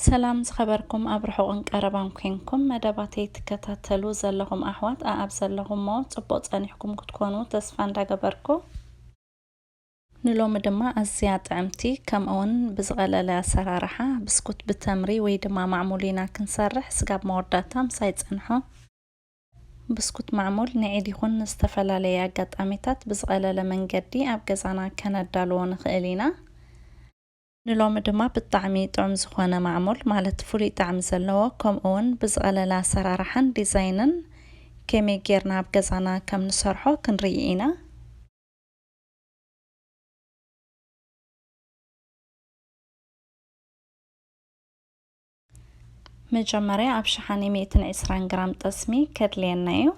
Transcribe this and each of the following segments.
ሰላም ዝኸበርኩም ኣብ ርሑቕን ቀረባን ኮንኩም መደባተይ ትከታተሉ ዘለኹም ኣሕዋት፣ ኣኣብ ዘለኹሞ ጽቡቕ ጸኒሕኩም ክትኮኑ ተስፋ እንዳገበርኩ፣ ንሎሚ ድማ ኣዝያ ጥዕምቲ ከምኡውን ብዝቐለለ ኣሰራርሓ ብስኩት ብተምሪ ወይ ድማ ማዕሙል ኢና ክንሰርሕ። ስጋብ መወዳእታ ምሳይ ጽንሑ። ብስኩት ማዕሙል ንዒድ ይኹን ንዝተፈላለየ ኣጋጣሚታት ብዝቐለለ መንገዲ ኣብ ገዛና ከነዳልዎ ንኽእል ኢና። ንሎሚ ድማ ብጣዕሚ ጥዑም ዝኾነ ማዕሙል፣ ማለት ፍሉይ ጣዕሚ ዘለዎ፣ ከምኡውን ብዝቐለለ ኣሰራርሓን ዲዛይንን ከመይ ጌርና ኣብ ገዛና ከም ንሰርሖ ክንርኢ ኢና። መጀመርያ ኣብ ሸሓኒ ሚእትን ዕስራን ግራም ጠስሚ ከድልየና እዩ።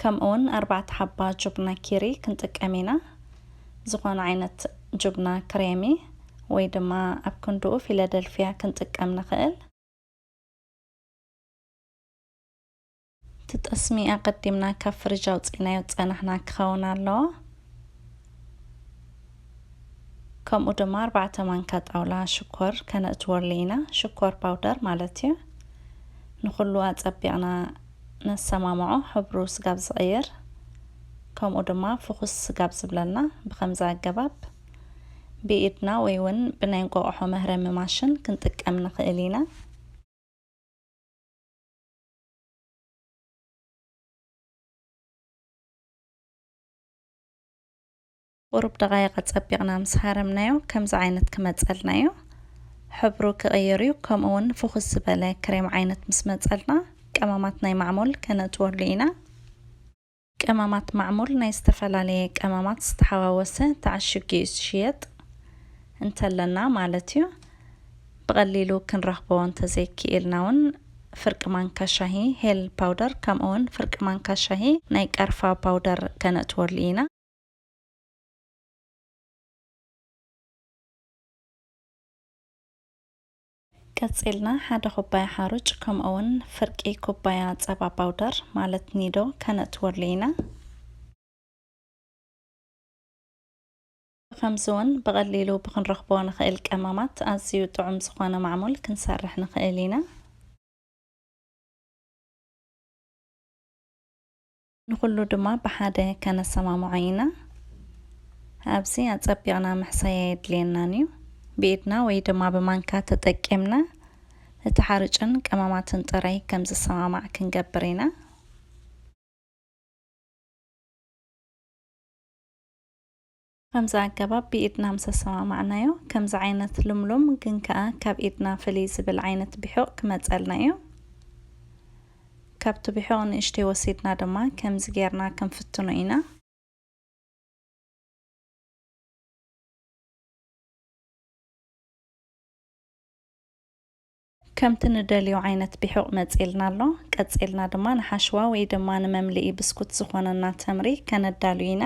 ከምኡውን ኣርባዕተ ሓባ ጁብና ኪሪ ክንጥቀም ኢና። ዝኾነ ዓይነት ጁብና ክሬሚ ወይ ድማ ኣብ ክንድኡ ፊላደልፊያ ክንጥቀም ንኽእል። እቲ ጠስሚ ኣቐዲምና ካብ ፍሪጅ ኣውፂእናዮ ዝፀናሕና ክኸውን ኣለዎ። ከምኡ ድማ ኣርባዕተ ማንካ ጣውላ ሽኮር ከነእትወሉ ኢና፣ ሽኮር ፓውደር ማለት እዩ። ንኹሉ ኣፀቢቕና ነሰማምዖ፣ ሕብሩ ስጋብ ዝቕይር፣ ከምኡ ድማ ፍኹስ ስጋብ ዝብለልና ብኸምዚ ኣገባብ ብኢድና ወይ እውን ብናይ እንቋቑሖ መህረሚ ማሽን ክንጥቀም ንኽእል ኢና። ቁሩብ ደቓይቕ ኣጸቢቕና ምስ ሃረምናዮ፣ ከምዚ ዓይነት ክመጸልና እዩ። ሕብሩ ክቕይር እዩ። ከምኡ እውን ፍኹስ ዝበለ ክሬም ዓይነት ምስ መጸልና፣ ቀመማት ናይ ማዕሙል ከነእትወሉ ኢና። ቀመማት ማዕሙል ናይ ዝተፈላለየ ቀመማት ዝተሓዋወሰ ተዓሽጉ እዩ ዝሽየጥ፣ እንተለና ማለት እዩ። ብቐሊሉ ክንረኽቦ እንተዘይክኢልና እውን፣ ፍርቂ ማንካ ሻሂ ሄል ፓውደር፣ ከምኡ እውን ፍርቂ ማንካ ሻሂ ናይ ቀርፋ ፓውደር ከነእትወሉ ኢና። ቀጺልና ሓደ ኩባያ ሓሩጭ፣ ከምኡ እውን ፍርቂ ኩባያ ጸባ ፓውደር፣ ማለት ኒዶ፣ ከነእትወሉ ኢና። ከምዚ እውን ብቐሊሉ ብኽንረኽቦ ንኽእል ቀመማት ኣዝዩ ጥዑም ዝኾነ ማዕሙል ክንሰርሕ ንኽእል ኢና። ንኹሉ ድማ ብሓደ ከነሰማምዖ ኢና። ኣብዚ ኣጸቢቕና ምሕሳይ ኣየድልየናን እዩ። ብኢድና ወይ ድማ ብማንካ ተጠቂምና እቲ ሓርጭን ቀመማትን ጥራይ ከም ዝሰማማዕ ክንገብር ኢና። ከምዚ ኣገባብ ብኢድና ምስ ኣሰማማዕናዮ፣ ከምዚ ዓይነት ልምሉም ግን ከኣ ካብ ኢድና ፍልይ ዝብል ዓይነት ቢሑቕ ክመጸልና እዩ። ካብቲ ቢሑቕ ንእሽተይ ወሲድና ድማ ከምዚ ጌርና ክንፍትኖ ኢና። ከምቲ ንደልዮ ዓይነት ቢሑቕ መጺልና ኣሎ። ቀጺልና ድማ ንሓሽዋ ወይ ድማ ንመምልኢ ብስኩት ዝኾነና ተምሪ ከነዳሉ ኢና።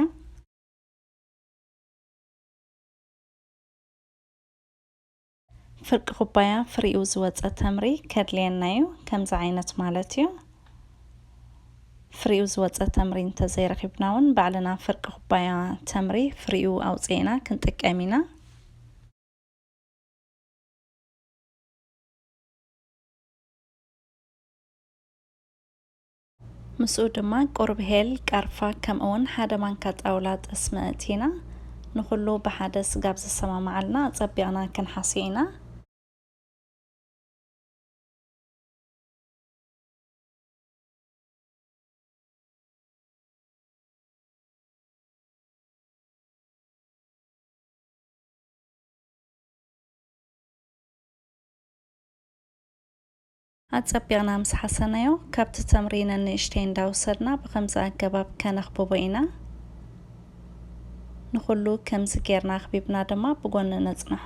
ፍርቂ ኩባያ ፍሪኡ ዝወጸ ተምሪ ከድልየና እዩ፣ ከምዚ ዓይነት ማለት እዩ። ፍሪኡ ዝወጸ ተምሪ እንተዘይረኺብና እውን ባዕልና ፍርቂ ኩባያ ተምሪ ፍሪኡ ኣውጺእና ክንጥቀም ኢና። ምስኡ ድማ ቁሩብ ሄል፣ ቀርፋ፣ ከምኡ እውን ሓደ ማንካ ጣውላ ጠስሚ ኣእቲና፣ ንኹሉ ብሓደ ስጋብ ዝሰማማዓልና ኣጸቢቕና ክንሓስዮ ኢና። ኣጸቢቕና ምስ ሓሰናዮ፣ ካብቲ ተምሪ ነንእሽተይ እንዳወሰድና ብኸምዚ ኣገባብ ከነኽብቦ ኢና። ንኹሉ ከምዚ ጌርና ኣኽቢብና ድማ ብጎኒ ነጽንሖ።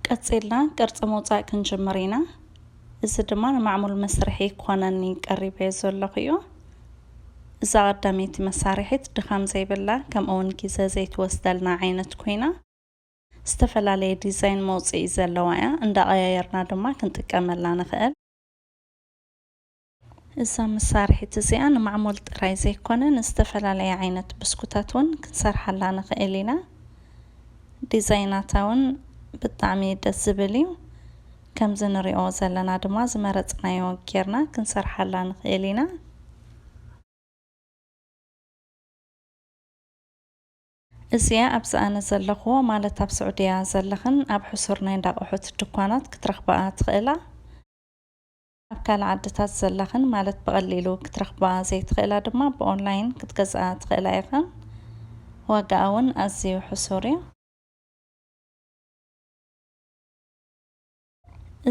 ቀጺልና ቅርጺ ምውጻእ ክንጅምር ኢና። እዚ ድማ ንማዕሙል መስርሒ ክኾነኒ ቀሪበዮ ዘለኹ እዩ። እዛ ቀዳመይቲ መሳርሒት ድኻም ዘይብላ፣ ከምኡ እውን ግዜ ዘይትወስደልና ዓይነት ኮይና፣ ዝተፈላለየ ዲዛይን መውጽኢ ዘለዋ እያ። እንዳቐያየርና ድማ ክንጥቀመላ ንኽእል። እዛ መሳርሒት እዚኣ ንማዕሙል ጥራይ ዘይኮነ ንዝተፈላለየ ዓይነት ብስኩታት እውን ክንሰርሓላ ንኽእል ኢና። ዲዛይናታ እውን ብጣዕሚ ደስ ዝብል እዩ። ከምዚ ንሪኦ ዘለና ድማ ዝመረፅናዮ ጌርና ክንሰርሓላ ንኽእል ኢና። እዚኣ ኣብዚ ኣነ ዘለኽዎ ማለት ኣብ ስዑድያ ዘለኽን ኣብ ሕሱር ናይ እንዳቕሑት ድኳናት ክትረኽበኣ ትኽእላ። ኣብ ካልእ ዓድታት ዘለኽን ማለት ብቐሊሉ ክትረኽበኣ ዘይትኽእላ ድማ ብኦንላይን ክትገዝኣ ትኽእላ ኢኽን። ዋጋኣ እውን ኣዝዩ ሕሱር እዩ።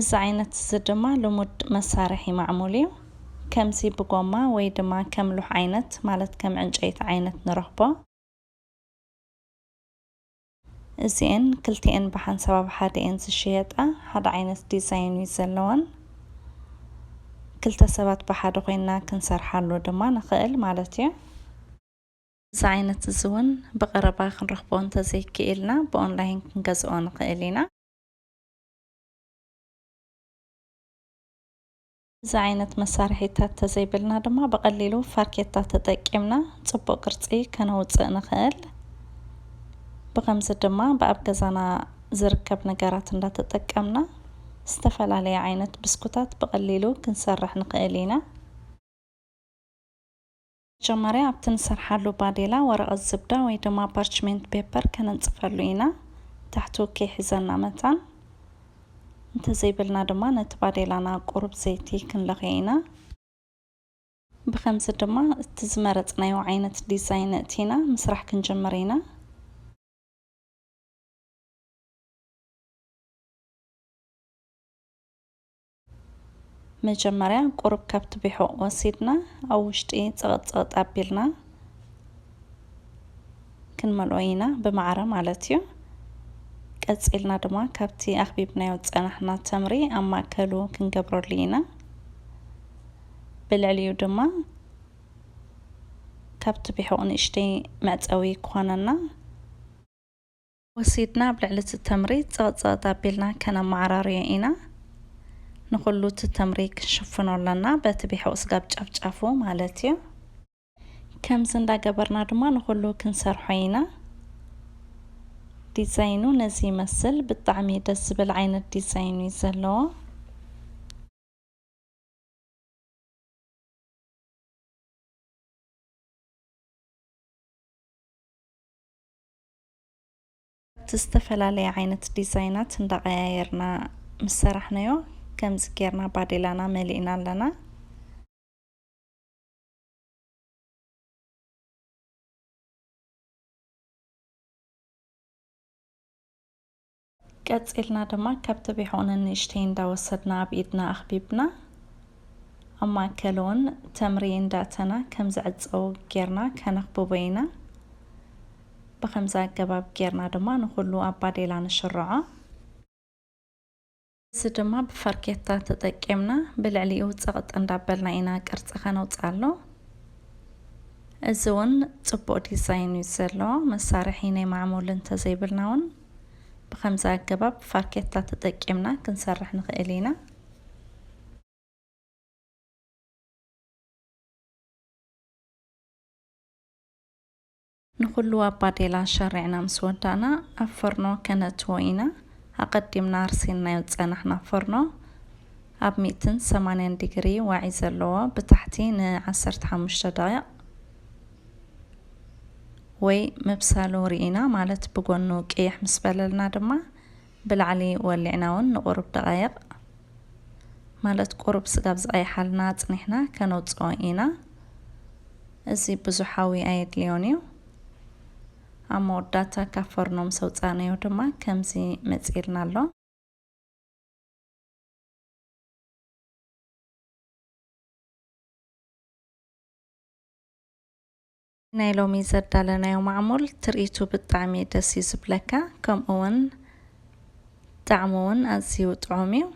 እዚ ዓይነት እዚ ድማ ልሙድ መሳርሒ ማዕሙል እዩ። ከምዚ ብጎማ ወይ ድማ ከም ሉሕ ዓይነት ማለት ከም ዕንጨይቲ ዓይነት ንረኽቦ። እዚኤን ክልቲኤን ብሓንሳብ ኣብ ሓደ እየን ዝሽየጣ። ሓደ ዓይነት ዲዛይን እዩ ዘለወን። ክልተ ሰባት ብሓደ ኮይንና ክንሰርሓሉ ድማ ንኽእል ማለት እዩ። እዚ ዓይነት እዚ እውን ብቐረባ ክንረኽቦ እንተዘይክኢልና ብኦንላይን ክንገዝኦ ንኽእል ኢና። እዚ ዓይነት መሳርሒታት ተዘይብልና ድማ ብቐሊሉ ፋርኬታ ተጠቂምና ጽቡቕ ቅርጺ ከነውጽእ ንኽእል። ብኸምዚ ድማ ብኣብ ገዛና ዝርከብ ነገራት እንዳተጠቀምና ዝተፈላለየ ዓይነት ብስኩታት ብቐሊሉ ክንሰርሕ ንኽእል ኢና። መጀመርያ ኣብቲ ንሰርሓሉ ባዴላ ወረቐት ዝብዳ ወይ ድማ ፓርችሜንት ፔፐር ከነንጽፈሉ ኢና። ታሕቱ ከይሕዘና መታን። እንተዘይበልና ድማ ነቲ ባዴላና ቁሩብ ዘይቲ ክንለኽዮ ኢና። ብኸምዚ ድማ እቲ ዝመረጽናዮ ዓይነት ዲዛይን ኣእቲና ምስራሕ ክንጅምር ኢና። መጀመርያ ቁሩብ ካብቲ ቢሑቕ ወሲድና ኣብ ውሽጢ ጸቐጥ ጸቐጥ ኣቢልና ክንመልኦ ኢና፣ ብማዕረ ማለት እዩ። ቀጺልና ድማ ካብቲ ኣኽቢብናዮ ዝጸናሕና ተምሪ ኣብ ማእከሉ ክንገብረሉ ኢና። ብልዕሊኡ ድማ ካብቲ ቢሑቕ ንእሽተይ መዕጸዊ ክኾነና ወሲድና ኣብ ልዕሊ እቲ ተምሪ ጸቕጸቕጥ ኣቢልና ከነመዓራርዮ ኢና። ንኹሉ እቲ ተምሪ ክንሽፍኖ ኣለና፣ በቲ ቢሑቕ ስጋብ ጫፍጫፉ ማለት እዩ። ከምዚ እንዳገበርና ድማ ንኹሉ ክንሰርሖ ኢና። ዲዛይኑ ነዚ ይመስል። ብጣዕሚ ደስ ዝብል ዓይነት ዲዛይን እዩ ዘለዎ። እቲ ዝተፈላለየ ዓይነት ዲዛይናት እንዳቐያየርና ምስ ሰራሕናዮ፣ ከምዚ ጌርና ባዴላና መሊእና ኣለና። ቀጺልና ድማ ካብቲ ቢሑቕ ንእሽተይ እንዳወሰድና ኣብ ኢድና ኣኽቢብና፣ ኣብ ማእከል እውን ተምሪ እንዳእተና ከም ዝዕጸው ጌርና ከነኽብቦ ኢና። ብኸምዚ ኣገባብ ጌርና ድማ ንኹሉ ኣብ ባዴላ ንሽርዖ። እዚ ድማ ብፋርኬታ ተጠቂምና ብልዕሊኡ ጸቕጥ እንዳበልና ኢና ቅርጺ ከነውጽኣሉ። እዚ እውን ጽቡቕ ዲዛይን እዩ ዘሎ። መሳርሒ ናይ ማዕሙል እንተዘይብልና እውን ብኸምዚ ኣገባብ ፋርኬታ ተጠቂምና ክንሰርሕ ንኽእል ኢና። ንኹሉ ኣብ ባዴላ ሸሪዕና ምስ ወዳእና፣ ኣብ ፈርኖ ከነእትዎ ኢና። ኣቐዲምና ኣርሲንናዮ ዝጸናሕና ፈርኖ ኣብ ሚእትን ሰማንያን ዲግሪ ዋዒ ዘለዎ ብታሕቲ ንዓሰርተ ሓሙሽተ ደቂቕ ወይ ምብሳሉ ርኢና፣ ማለት ብጎኑ ቅይሕ ምስ በለልና ድማ ብላዕሊ ወሊዕና እውን ንቁሩብ ደቃይቕ፣ ማለት ቁሩብ ስጋብ ዝቐይሓልና ኣጽኒሕና ከነውጽኦ ኢና። እዚ ብዙሕ ሓዊ ኣየድልዮን እዩ። ኣብ መወዳእታ ካብ ፈርኖ ምስ ኣውጻእናዮ ድማ ከምዚ መጺእልና ኣሎ። ናይ ሎሚ ዘዳለናዮ ማዕሙል ትርኢቱ ብጣዕሚ ደስ እዩ ዝብለካ፣ ከምኡ እውን ጣዕሙ እውን ኣዝዩ ጥዑም እዩ።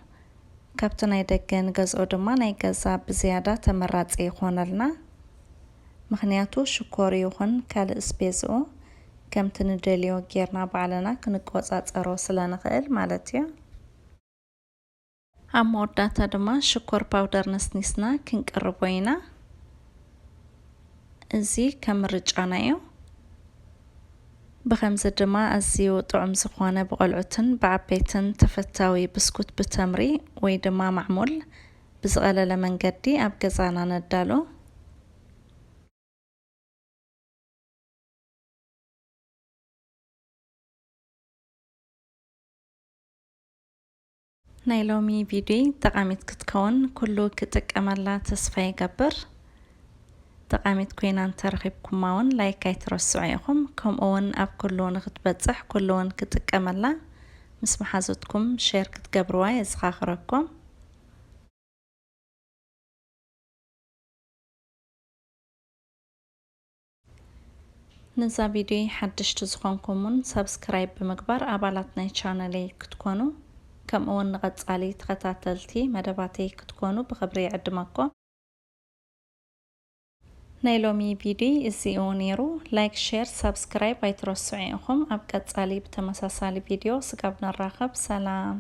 ካብቲ ናይ ደገ ንገዝኦ ድማ ናይ ገዛ ብዝያዳ ተመራጺ ይኾነልና። ምኽንያቱ ሽኮር ይኹን ካልእ ኣስቤዝኡ ከምቲ ንደልዮ ጌርና ባዕልና ክንቆጻጸሮ ስለ ንኽእል ማለት እዩ። ኣብ መወዳእታ ድማ ሽኮር ፓውደር ነስኒስና ክንቅርቦ ኢና። እዚ ከም ምርጫና እዩ። ብኸምዚ ድማ ኣዝዩ ጥዑም ዝኾነ ብቆልዑትን ብዓበይትን ተፈታዊ ብስኩት ብተምሪ ወይ ድማ ማዕሙል ብዝቐለለ መንገዲ ኣብ ገዛና ነዳሉ። ናይ ሎሚ ቪድዮ ጠቓሚት ክትከውን ኩሉ ክጥቀመላ ተስፋ ይገብር። ጠቓሚት ኮይና እንተረኺብኩማ እውን ላይክ ኣይትረስዑ ኢኹም። ከምኡ እውን ኣብ ኩሉ ንክትበጽሕ ኩሉ እውን ክጥቀመላ ምስ መሓዙትኩም ሼር ክትገብርዋ የዘኻኽረኩም። ነዛ ቪድዮ ሓደሽቲ ዝኾንኩምን ሳብስክራይብ ብምግባር ኣባላት ናይ ቻነለይ ክትኮኑ፣ ከምኡ እውን ንቐጻሊ ተኸታተልቲ መደባተይ ክትኮኑ ብኽብሪ ይዕድመኩም። ናይ ሎሚ ቪድዮ እዚኡ ነይሩ። ላይክ፣ ሼር፣ ሳብስክራይብ ኣይትረስዑ ኢኹም። ኣብ ቀጻሊ ብተመሳሳሊ ቪድዮ ስጋብ ንራኸብ፣ ሰላም።